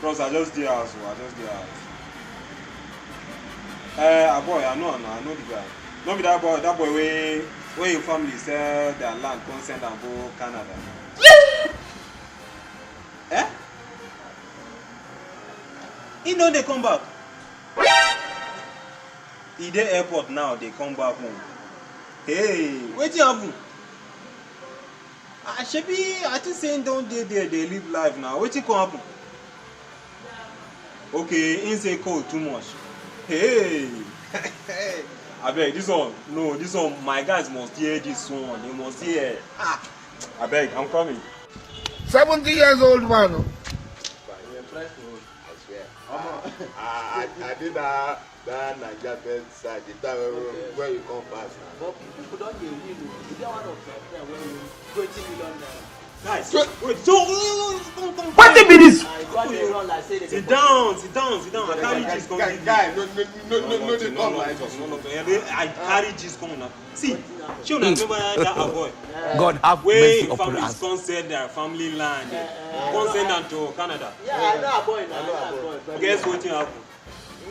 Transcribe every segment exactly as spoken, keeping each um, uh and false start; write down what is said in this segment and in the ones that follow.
Bros, I just dey house o, I just dey house. Eh, ah, boy, I know am na, I know the guy. No be that boy, that boy wey, wey him family sell their land come send am go Canada. Eh? He don dey come back. He dey airport now, dey come back home. Hey, wetin happen? Ah, shebi, I think say he don dey there, dey live life now. Wetin come happen? Okay, he say cold too much. Hey, abeg, this one, no, this one, my guys must hear this one. They must hear. Ah, abeg, I'm coming. Seventy years old man o. You impress me, I swear. Omo. I, I, I did that, that Naija bed side, the time when, okay, when you come pass now. But people don dey win o. You get one of my friend wey win twenty million naira. Guys, wait, so, come, come, come. Wetin be this? I don dey run like say they dey. Sit down, sit down, sit down. I carry gist come give you. Guy, guy, no, no, no, no, no, no, no, dey come like this. No, no, no, no, no. I carry gist come now. See, shey una remember that, that boy? God have mercy upon us. Wey him family come sell their family land, eh, come send am to Canada. Yeah, I know a boy now. Guess wetin happen?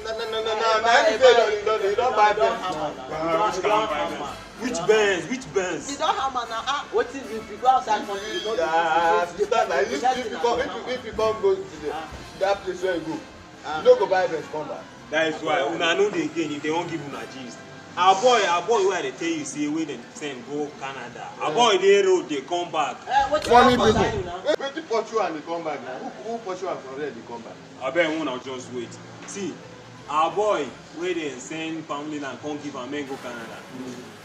No, no, no, no, no. Na him say you don, you don buy Benz now. Ah, which kind buy Benz? Which Benz? Which Benz? You don hammer now. Ah, wetin you, you go outside country, you no dey. Ah, sister, na you, if you come, if you, if you come go to the, that place where you go, you no go buy Benz come back. That is why una no dey gain if they wan give una gist. Our boy, our boy wey I dey tell you say wey dem send go Canada. Our boy dey road dey come back. Eh, wetin happen? Funny people. Wait, wetin pursue am dey come back now? Who, who pursue am from there dey come back? Abeg, una just wait. See, our boy wey dem send family land come give am make go Canada.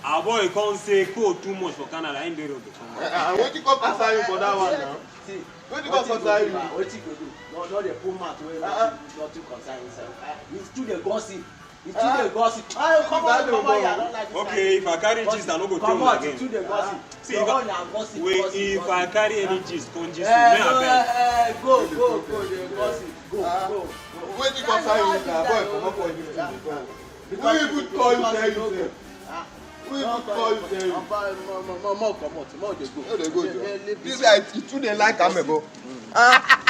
Our boy come say cold too much for Canada, him dey road dey come back. Eh, eh, and wetin come concern you for that one now? See, wetin come concern you? Wetin go do? No, no dey put mouth wey nothing, nothing concern inside. You too dey gossip. You too dey gossip. Ah, come on, come on, I don't like this. Okay, if I carry gist, I no go tell una again. Comot, you too dey gossip. See, if I, wait, if I carry any gist, come gist me, abeg. Eh, go, go, go, dey gossip. Go, go, go. Wetin concern you na? Boy, comot for this thing, go. Who even call you, tell you say? Who even call you, tell you? Omo, omo, omo, comot, omo, dey go. No dey go, Joe. This guy, you too dey like amebo. Ah.